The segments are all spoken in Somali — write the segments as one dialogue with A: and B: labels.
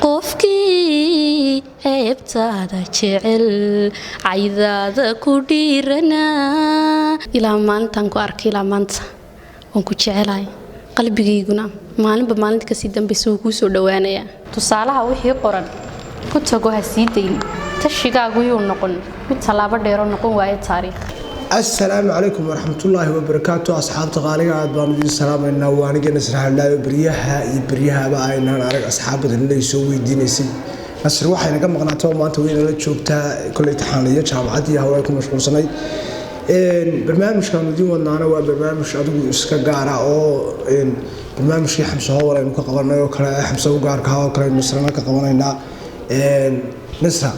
A: Qofkii ceebtaada jecel, caydaada ku dhiirana. Ilaa maalintaan ku arkay ilaa maanta waan ku jecelahay, qalbigayguna maalinba maalinta kasii dambaysa wuu kuu soo dhowaanayaa. Tusaalaha wixii qoran ku tago, ha sii dayn, tashigaagu yuu noqon mid tallaabo dheeroo noqon waayo taariikh.
B: Asalaamu calaykum waraxmatullaahi wabarakaatu. Asxaabta qaaliga, aad baan idiin salaamaynaa. Waa aniga Nasr Haldhaayo. Beryaha iyo beryahaba aynaan arag, asxaab badan inay soo weydiinaysay Nasr waxay naga maqnaataba, maanta wayna la joogtaa. Koley taxaan iyo jaamacad iyo haween ku mashquulsanay. Barnaamijkan idiin wadnaana waa barnaamij adigu iska gaara oo barnaamijkii Xamse Howal aynu ka qabanay oo kale, Xamse u gaarka oo kale, Nasrana ka qabanaynaa. Nasra,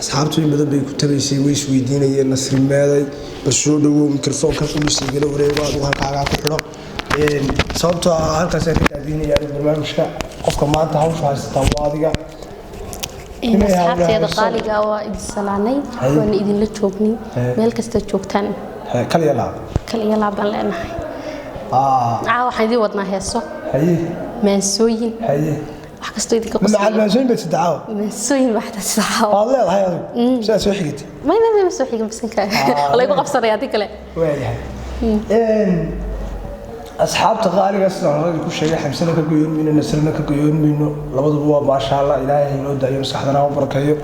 B: asxaabtu in badan bay ku tabaysay, way isweydiinayeen Nasri meeday. Bal soo dhawow, mikrofoonka qudhiisa igala wareego, adigu halkaagaa ku xidho, sababtoo ah halkaasaan ka daadiinaya anigu barnaamijka. Qofka maanta hawsha haysataa waa adiga.
A: Asxaabteeda qaaliga, waa idin salaanay, waana idinla joognay meel kastaad joogtaan.
B: Kaliya laab.
A: Kal iyo laab baan leenahay. Caawa waxaan idiin wadnaa heeso, maansooyin, wax kastoo idinka
B: macal
A: qosliya.
B: Maansooyin bay sadexaawa.
A: Maansooyin waxda sadexaawa.
B: Waad leedahay adigu sidaad soo xigatay.
A: May, ma soo xigan bisanka, laygu qabsanaya haddii kale.
B: Waayahay, asxaabta qaaliga, sidaan horey ku sheegay, Xamsena ka goyoon mayno, Nasrina ka goyoon mayno. Labaduba waa maasha Allah, Ilaahay inoo daayo, maskaxdana ha u barakeeyo.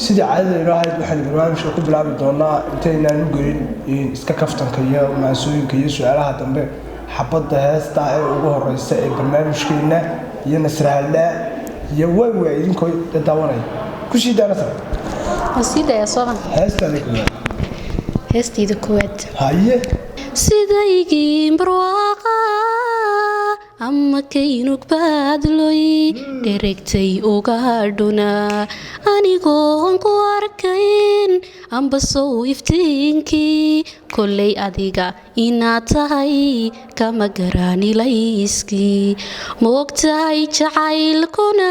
B: Sidii caadada inoo ahayd, waxaynu barnaamijka ku bilaabi doonaa, intaynaan u gelin iska kaftanka iyo maansooyinka iyo su-aalaha dambe, xabadda heesta ee ugu horeysa ee barnaamijkeena iyo Nasra Haldhaa iyo waa idinkoo daawanaya. Kusii daa, Nasra.
A: Waan sii dayaa sooma?
B: Heestaada koowaad.
A: Heestayda koowaad.
B: Haye.
A: Sidaygii barwaaqa ama kaynug baadloy dheregtay ugaadhuna, anigoon ku arkayn ambasow iftiinkii, kollay adiga inaad tahay kama garaanilayskii. Moogtahay jacaylkuna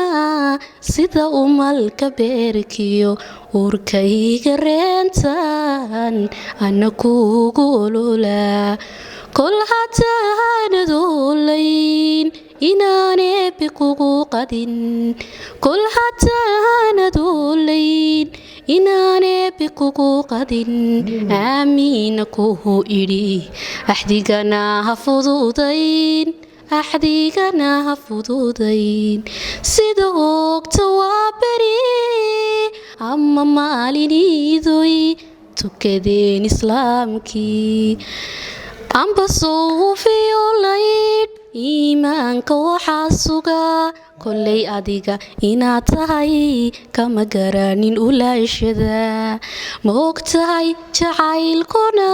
A: sida umalka beerkiyo uurkayga reentan ana kuugu ololaa. Kol hataanad olayn inaan eebbe kugu qadin, kol hataanad olayn inaan eebbe kugu qadin, aamiina kuhu idhi, axdigana ha fududayn, axdigana ha fududayn. Sida oogta waa beri ama maaliniidoy tukadeen islaamkii, amba sowfiyo laydh iimaanka waxaa sugaa, kollay adiga inaad tahay kama garanin ulaashada. Ma og tahay jacaylkuna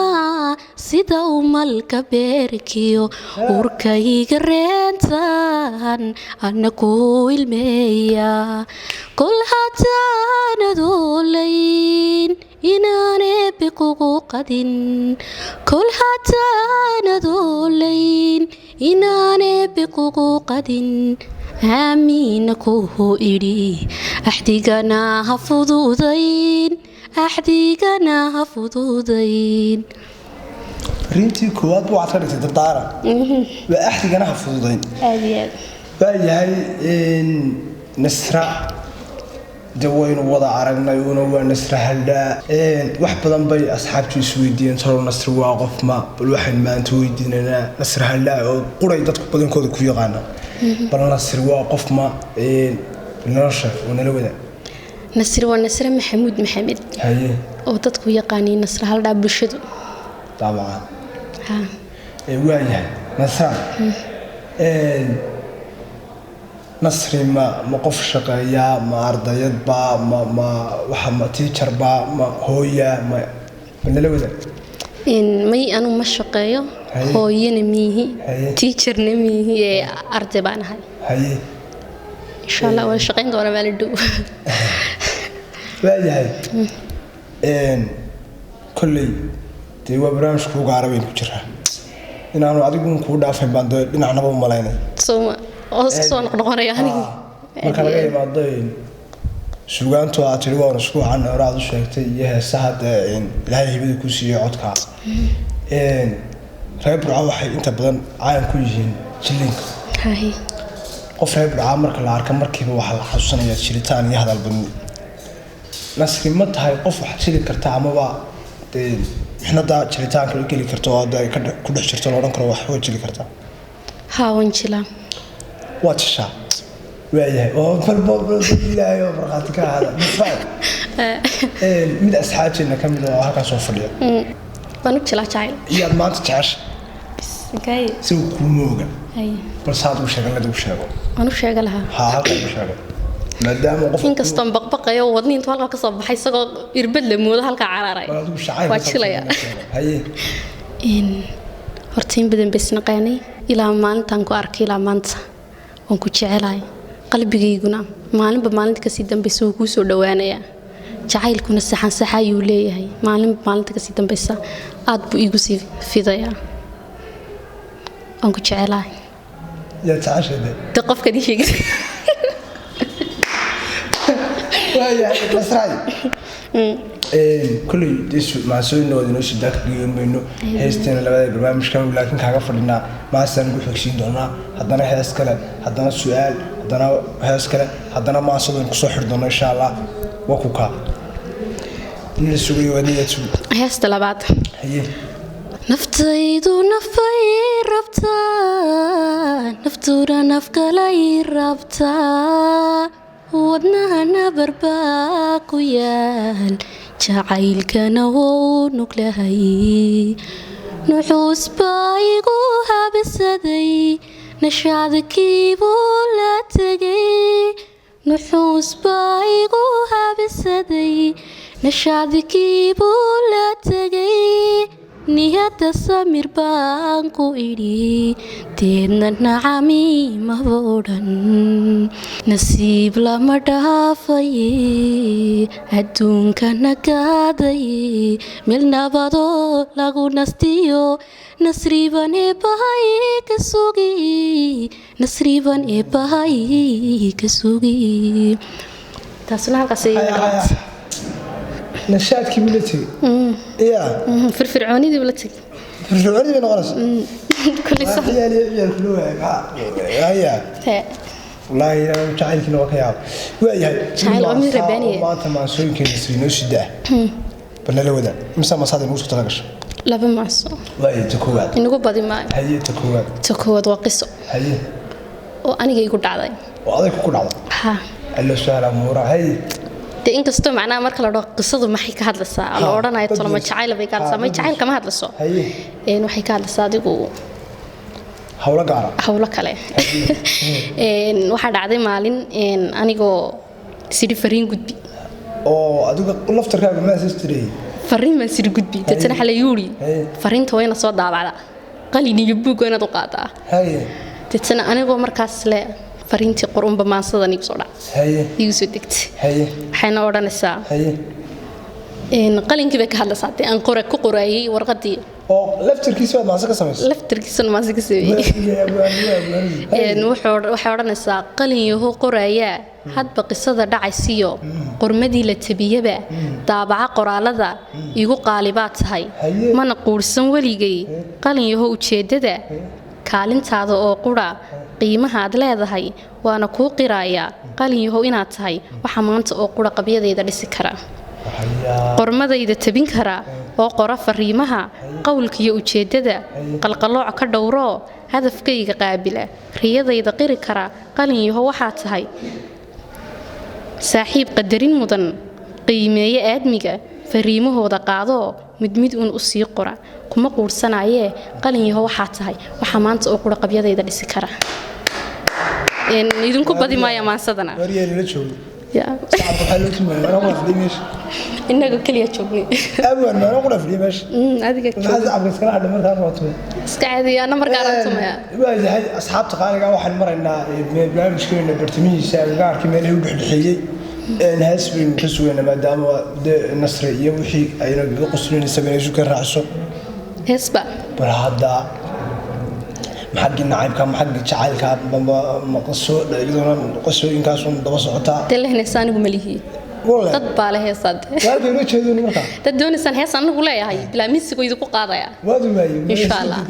A: sida umalka beerkiyo urkayga reentan ana ku ilmeeya. Kol hataanad olayn inaan eebbe kugu qadin, kol hataanad olayn inaan eebbe kugu qadin, aamiina kuhu idhi, axdigana ha fududayn, axdigana ha fududayn.
B: Fariintii koowaad waxaad ka dhigtay dardaaran, waa axdigana ha fududayn.
A: Aad iyo aad.
B: Waayahay Nasra, de waynu wada aragnay una waa Nasra Haldhaa. Wax badan bay asxaabtu isweydiiyeen, talow Nasri waa qof ma? Bal waxaan maanta weydiinaynaa Nasra Haldhaa oo quray dadku badankooda ku yaqaana, bal Nasri waa qof ma? Nolosha oo nala wada.
A: Nasri waa Nasre Maxamuud Maxamed, oo dadku yaqaaniin Nasre Haldhaa bulshadu.
B: Dabcan.
A: Ha.
B: Waayahay Nasra, Nasri ma qof shaqeeya, ma ardayadba, ma waxa, ma teacherba, ma hooya, ma nala wadaag?
A: May, anu ma shaqeeyo. Hooyana miihi, teacherna miihi, ee arday baan ahay. Insha Allah waan shaqayn doonaa maalin dhow.
B: Waayahay, kolley dee waa barnaamij kuu gaara baynu ku jiraa, inaanu adigu kuu dhaafay baan dee dhinacnaba u malaynay.
A: Sooma oo iska soo noqnoqonaya aniga.
B: Marka laga yimaado suugaantu aad tiri waan isku wacan, hore aad u sheegtay, iyo heesaha dee Ilaahay hibada kuu siiyey codka, reer Burco waxay inta badan caan ku yihiin jillinka. Qof reer Burcaa marka la arka markiiba waxaa la xasuusanayaa jiritaan iyo hadal badni. Nasri, ma tahay qof wax jiri karta amaba dee mixnada jiritaanka la geli karto oo hadda ay ku dhex jirto la odhan karo wax waa jiri kartaa?
A: Haa, waan jilaa.
B: Waa jishaa, waayahay, oo Ilaahay oo markhaati ka ahaada. Nasraay, mid asxaabteena ka mid ah oo halkaas soo fadhiya
A: Waan u jilaa jacayl.
B: Iyaad maanta jecesha?
A: Okay.
B: Isagu kuuma oga.
A: Hay.
B: Balse aad u sheegan lad u sheego.
A: Waan u sheega lahaa.
B: Haa, halkaa u sheego, maadaama qof
A: Inkastoon baqbaqayo, wadni intuu halkaa kasoo baxay isagoo irbad la moodo halkaa cararay.
B: Bal adigu shacayl
A: Waa jilaya.
B: Haye.
A: In horta in badan bas naqaanay, ilaa maalintaan ku arkay ilaa maanta waan ku jecelahay, qalbigayguna maalinba maalinta kasii dambaysa wuu kuu soo dhowaanayaa, jacaylkuna saxan saxa ayuu leeyahay, maalinba maalinta kasii dambaysa aad buu iigu sii fidayaa. Waan ku jecelahay.
B: Yaa jeceshay de?
A: De qofkaad ii sheegay.
B: Waayahay Nasraay, kulley maasooyinna waad inoo sidaa, ka geeyan mayno heesteena labada barnaamijkan, laakiin kaaga fadhinaa maasaan ugu xogsiin doonaa, haddana hees kale, haddana su-aal, haddana hees kale, haddana maasadaynu kusoo xiri doona insha Allah. Waa ku kaa in la sugayo, waa niyaad sugi.
A: Heesta labaad.
B: Haye.
A: Naftaydu nafay rabtaa, naftuna naf kalay rabtaa, wadnahana barbaa ku yaal, jacaylkana wou nuglahay, nuxuus baa igu habisaday, nashaadkiibuu la tegay, nuxuus baa igu habisaday, nashaadkiibuu la tegay, niyadda samir baan ku idhi, deedna nacami maba odhan, nasiib lama dhaafaye, adduunkana gaadaye, meel nabadoo lagu nastiyo, nasriban eebbahay ka sugi, nasriban eebbahay ka sugi. Taasuna halkaas ay iga dhamaatay.
B: Nashaadkii buu la tegey ya.
A: Firfircoonidii la tegay.
B: Firfircoonidii bay noqonaysa.
A: Kulli sax.
B: Ciyaal iyo ciyaal kula waayay maxaa haya?
A: Hee.
B: Wallaahi jacaylkiina waa ka yaaba, waayahay.
A: Jacayl waa mid rabbaani ah.
B: Maanta maansooyinkeena Nasri noo sidaa, bal nala wadaag mise masaad inagu soo tala gasho?
A: Laba maaso.
B: Waayahay, ta koowaad.
A: Inagu badi maayo.
B: Haye, ta koowaad.
A: Ta koowaad waa qiso
B: Haye.
A: oo aniga igu dhacday.
B: Oo aday ku dhacda?
A: Ha.
B: Allo sahla muura, haye.
A: Dee inkastoo macnaha marka la dhaho qisadu maxay ka hadlaysaa la
B: Ha,
A: odhanayo
B: dad
A: tolo ma
B: badan.
A: jacayl bay ka hadlaysaa?
B: Ha,
A: Ma
B: dad
A: jacayl kama hadlayso.
B: Haye.
A: Waxay ka hadlaysaa adigu
B: Hawlo gaara.
A: Hawlo kale. Waxaa dhacday maalin anigoo sidhi fariin gudbi.
B: Oo adiga laftarkaaga maasas jiray?
A: Fariin baan siri gudbi, deetana waxaa la igu yidhi
B: Haye.
A: fariinta waa ina soo daabacda, qalin iyo buug waa inaad u qaadaa.
B: Haye.
A: Deetana anigoo markaas le fariintii qor unba maansadan igu soo dhac
B: Haye.
A: igu soo degtay.
B: Haye.
A: Waxayna odhanaysaa
B: Haye.
A: Qalinkii bay ka hadlaysaa dee aan qora ku qoraayey warqadii.
B: Oo laftarkiisa baad maase ka samaysay?
A: Laftarkiisana maanse ka sameeyey. Waxay odhanaysaa: qalin yahow qoraayaa hadba qisada dhacaysiyo qormadii la tabiyaba, daabaca qoraalada igu qaalibaad tahay.
B: Haye.
A: Mana quursan weligay qalin yahow ujeeddada kaalintaada oo qura qiimaha aad leedahay, waana kuu qiraayaa qalin yahow inaad tahay waxa maanta oo qura qabyadayda dhisi kara, qormadayda tabin kara oo qora fariimaha qowlka iyo ujeeddada, qalqalooc ka dhowroo hadafkayga qaabila, riyadayda qiri kara. Qalin yahow waxaa tahay saaxiib qadarin mudan, qiimeeya aadmiga, fariimahooda qaadoo mid mid uun u sii qora, kuma quursanayee qalin yahow waxaa tahay waxa maanta oo qura qabyadayda dhisi kara. Idinku badi maaya maansadana.
B: Waryeeli la joogo.
A: Ya.
B: Shacabka waxaa loo tumayaa maana qura fadhiya meesha.
A: Inagoo keliya joognay.
B: Awaan maana qura fadhiya meesha.
A: Adiga
B: maxaa
A: joog.
B: Shacabka iskala hadhay markaan waa tumay.
A: Iska caadiya, ana markaa tumaya.
B: Waayahay asxaabta qaaliga, waxaan maraynaa barnaamijkeena bartamihiisa, agagaarkii meelihii u dhexdhexeeyey. Hees baynu ka sugaynaa maadaama dee Nasri iyo wixii ayna kaga qoslinaysa inay isu ka raacso.
A: Heesba.
B: Bal hadda maxaggii nacaybka, maxaggii jacaylka, ma qaso iyaduna qasooyinkaasun daba socotaa?
A: Dee la heesa anigu ma lihi.
B: Wallahi.
A: Dad baa le heesaa dee.
B: Walaalkay ula jeedoon markaa.
A: Dad doonaysaan hees anigu leeyahay bilaa miisigo idinku qaadaya.
B: Waad waaye.
A: Insha Allah.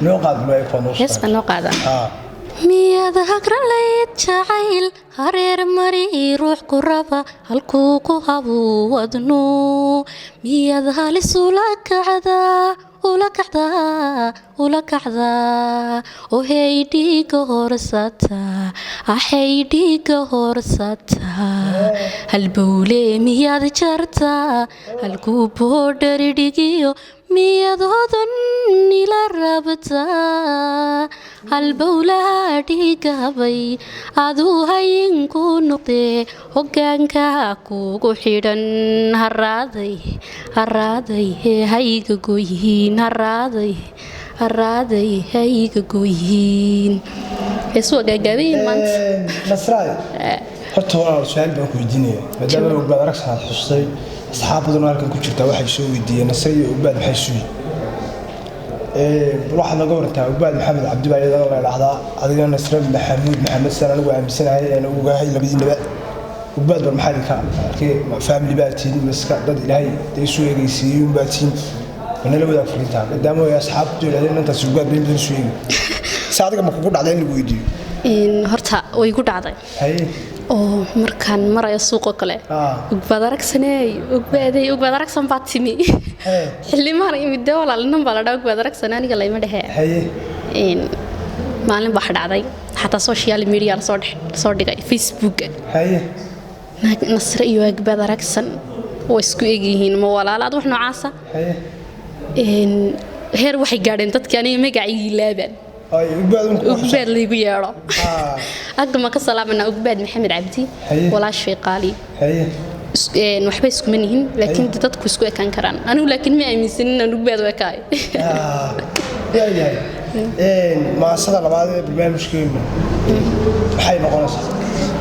B: Noo qaad waaye kuwa noo.
A: Hees baa noo qaadaa.
B: Haa.
A: Miyaad hagralayd jacayl hareer mari ruux ku raba halkuu ku habuu wadnu? Miyaad halis ula kacdaa, ula kacdaa, ula kacdaa? Ohey dhiiga horsata, axay dhiiga horsata. Halbowle miyaad jartaa halkuu boodhari dhigiyo? Miyaad hodan ila rabtaa? Halbowlaha dhiigabay aduu hayinku noqdee, hogaanka kugu xidhan haraaday, haraaday hayga goyihiin, haraaday, haraaday hayga goyihiin. Heesu waa gaagaabayiin maanta.
B: Nasraay, horta walaal su-aal baan ku weydiinaya, maadaama Ogbaad Aragsan aad xustay, asxaab badan oo halkan ku jirta waxay soo weydiiyeen Nasre iyo Ogbaad maxay sugi. Bal waxaad naga warantaa, Ogbaad Maxamed Cabdi baa iyadana la idhaahdaa, adigana Nasre Maxamuud Maxamed, sidaan anigu aaminsanahay aan ogahay labadiinaba. Ogbaad bal maxaa idinka arkay? Family baa tihiin maska dad Ilaahay dee isu eegaysiiyey un baa tihiin? Nala wadaag fariintaa, maadaama ay asxaabtu yidhahdeen intaas Ogbaad bayn badan isu eegi. Si adiga ma kugu dhacday in lagu weydiiyo?
A: Horta way igu dhacday. Oo markaan marayo suuqoo kale, Ugbaad Aragsaney, Ugbaadey, Ugbaad Aragsan baa timi. Xilimaan imid dee walaal, inan baa la dhaa Ugbaad Aragsan, aniga layma dhehe. Maalin baa dhacday, xataa social media lasoo soo dhigay, Facebooka. Nasre iyo Ugbaad Aragsan waa isku egyihiin, ma walaala ad wax noocaasa. Heer waxay gaadheen dadkii aniga magacaygii laabaan Ugbaad laygu yeedho. Agga ma ka salaamanaa Ugbaad Maxamed Cabdi, walaashay qaali. Waxba iskuma nihin, laakiin dadku isku ekaan karaan. Anigu laakiin ma aaminsanin inaan Ugbaad u ekaayo.
B: Waayahay, maasada labaad ee barnaamijkeenu maxay noqonaysaa?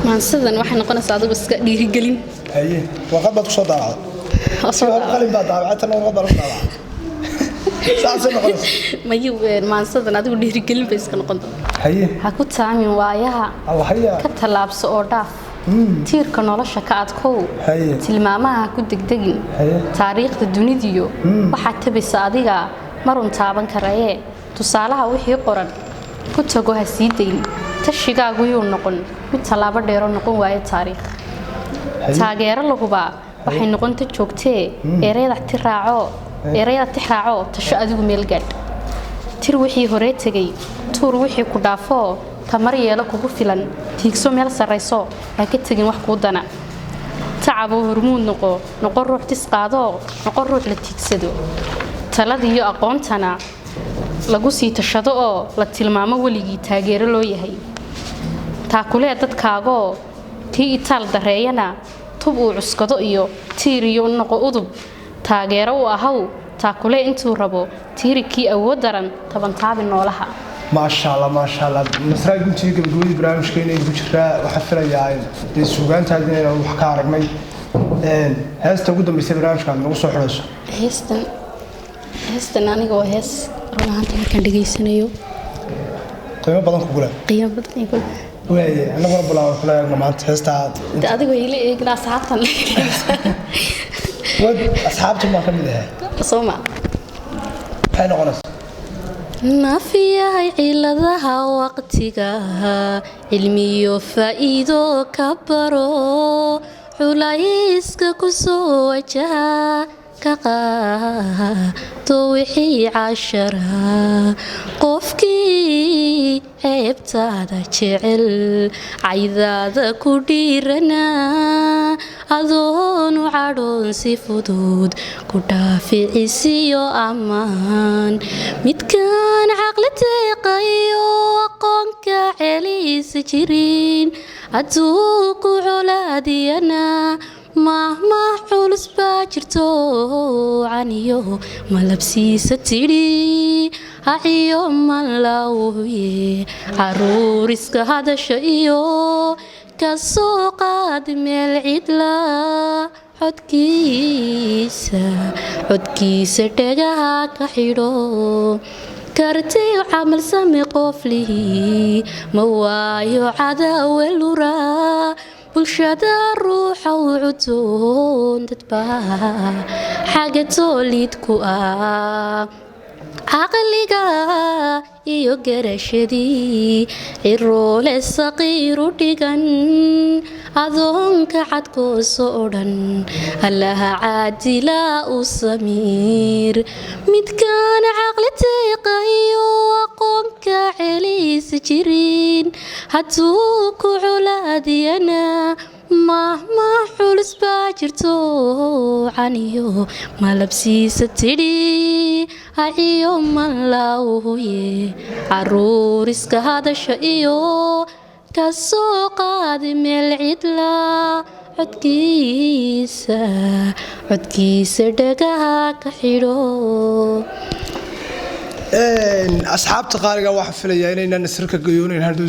A: Maansadan waxay noqonaysaa adigu iska dhiirigelin.
B: Haye, warqad baad kusoo daabacday? Qalin baa daabacay, tan warqad baa lagu daabacay, saasay noqonaysaa.
A: Mayu, maansadan adigu dhiirigelin bay iska noqon doontaa. Ha ku taamin waayaha, ka tallaabso oo dhaaf tiirka nolosha, ka adkow tilmaamaha, ha ku degdegin taariikhda dunidiyo waxaad tabaysa adiga marun taaban karayee. Tusaalaha wixii qoran ku tago, ha sii dayn tashigaagu, yuu noqon mid tallaabo dheero noqon waayo taariikh. Taageero la hubaa waxay noqonta joogtee. Ereyada tiraaco, ereyada tixraaco, tasho adigu, meel gaadh. Tir wixii horee tegay, tuur wixii ku dhaafoo, tamar yeelo kugu filan, tiigso meel sarrayso, ha ka tegin wax kuu dana. Tacaboo hormuud noqo, noqo ruux tis qaadoo, noqo ruux la tiigsado, taladiiyo aqoontana lagu sii tashado oo la tilmaamo, weligii taageero loo yahay. Taakulee dadkaagoo kii itaal dareeyana tub uu cuskado iyo tiir iyo noqo udub. Taageero u ahaw, taakulee intuu rabo, tiiri kii awood daran, tabantaabi noolaha.
B: Maasha Allah, maasha Allah. Nasraa, guntiga gabagabadii barnaamijkeena ku jiraa. Waxaan filayaa dee suugaantaadi inaynu wax ka aragnay. Heesta ugu dambaysa barnaamijka aad nagu soo xidhayso?
A: Heestan aniga waa hees run ahaantii markaan dhegaysanayo
B: qiimo badan kugu leh.
A: Qiimo badan igu leh.
B: Waaye, annaguna balaa kula eegno maanta heestaa.
A: De adigu ila eegna, asxaabtan la eegaysa.
B: Wad asxaabta baan ka mid ahay.
A: Soo ma?
B: Maxay noqonaysaa?
A: Nafiyahay ciladaha waqtiga, cilmiyo faa'iido ka baro, culayska ku soo wajaha ka qaado wixii cashara. Qofkii ceebtaada jecel, caydaada ku dhiirana, adoonu cadhoon si fudud ku dhaaficisiyo ammaan. Midkaan caqli deeqayo, aqoonka celiisa jirin, hadduu ku colaadiyana, mahmah culus baa jirto, caniyo malabsiisa tidhi, haciyo malawye. Caruur iska hadasha iyo ka soo qaad meel cidla codkiisa, codkiisa dhegaha ka xidho. Kartiyo camal same qof lihi ma waayo cadaawe lura. Bulshada ruuxa u cudoon, dadbaa xaga toolid ku ah. Caqliga Iyo garashadii ciroole saqiiru dhigan, adoonka cadkooso odhan, Allaha caadilaa u samiir. Midkaan caqli teeqayo aqoonka celiisa jirin, hadduu ku colaadiyana, mahmah culus baa jirto, caniyo malabsiisa tidhi, aciyo manlaahuye. Caruur iska hadasha iyo ka soo qaadi meel cidla, codkiisa, codkiisa dhagaha ka xidho.
B: Asxaabta qaaliga, waxaan filayaa inaynan Nasir ka gayoonayn. Hadduu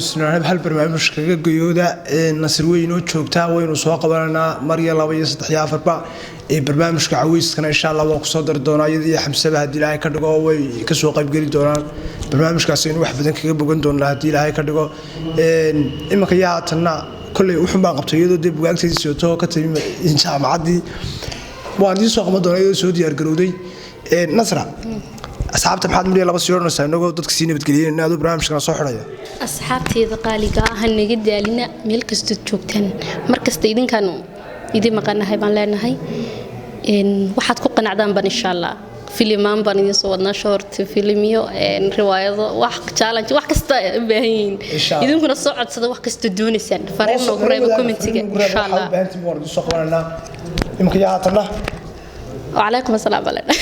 B: hal barnaamij kaga gayooda, Nasir wey inoo joogtaa, waynu soo qabananaa mar iyo laba iyo saddex iyo afarba. Barnaamijka caweyskana insha Allah waan kusoo dari doonaa iyada iyo Xamsaba, haddii Ilaahay ka dhigo. Way kasoo qaybgeli doonaan barnaamijkaas, aynu wax badan kaga bogan doonaa haddii Ilaahay ka dhigo. Iminka iyo haatanna kolley wuxun baan qabtay iyadoo dee bugaagteedii sooto ka timi jaamacaddii. Waan idiin soo qaban doonaa iyadoo soo diyaargarowday. Nasra, asxaabta maxaad midhiya laba sii odhanaysaa, inagoo dadka sii nabadgeliyeen, adoo barnaamijkana soo xidhaya?
A: Asxaabteeda qaaliga ah, naga daalina meel kastood joogtaan. Mar kasta idinkaanu idin maqanahay baan leenahay. Waxaad ku qanacdaan baan insha Allah filimaan baan idin soo wadnaa, short filmiyo, riwaayado, wax challenge, wax kasta u baahan yihiin. Idinkuna soo codsada wax kasta doonaysaan, fariin noogu reeba commentiga insha Allah.
B: Soo qabananaa iminka iyo haatanna.
A: Wacalaykum asalaam baan leenahay.